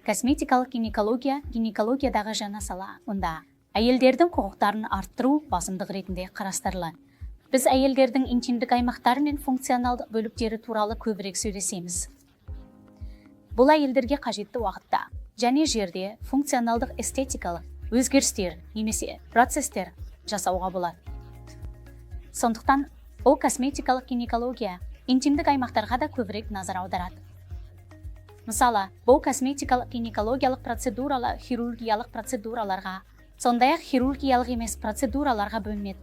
Косметикалық гинекология – гинекологиядағы жаңа сала. Онда әйелдердің құқықтарын арттыру басымдық ретінде қарастырылады. Біз әйелдердің интимдік аймақтары мен функционалдық бөліктері туралы көбірек сөйлесеміз. Бұл әйелдерге қажетті уақытта және жерде функционалдық эстетикалық өзгерістер немесе процесстер жасауға болады. Сондықтан ол косметикалық гинекология интимдік аймақтарға да көбірек назар аударады. Мысалы, бұл косметикалық гинекологиялық процедуралар хирургиялық процедураларға, сондай-ақ хирургиялық емес процедураларға бөлінеді.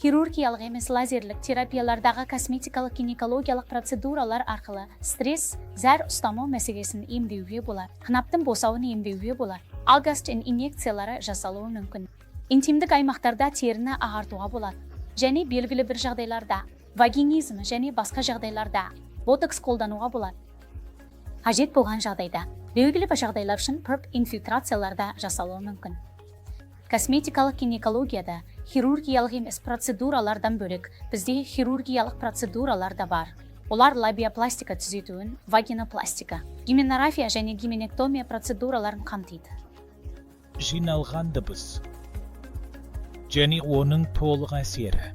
Хирургиялық емес лазерлік терапиялардағы косметикалық гинекологиялық процедуралар арқылы стресс, зәр ұстамау мәселесін емдеуге болады, қынаптың босауын емдеуге болады, алгастин инъекциялары жасалуы мүмкін. Интимдік аймақтарда теріні ағартуға болады және белгілі бір жағдайларда вагинизм және басқа жағдайларда ботокс қолдануға болады. Қажет болған жағдайда белгілі бір жағдайлар үшін ПРП инфильтрациялар да жасалуы мүмкін. Косметикалық гинекологияда хирургиялық емес процедуралардан бөлек, бізде хирургиялық процедуралар да бар. Олар лабиопластика түзетуін, вагинопластика, гименорафия және гименэктомия процедураларын қамтиды. Жиналған дыбыс және оның толық әсері.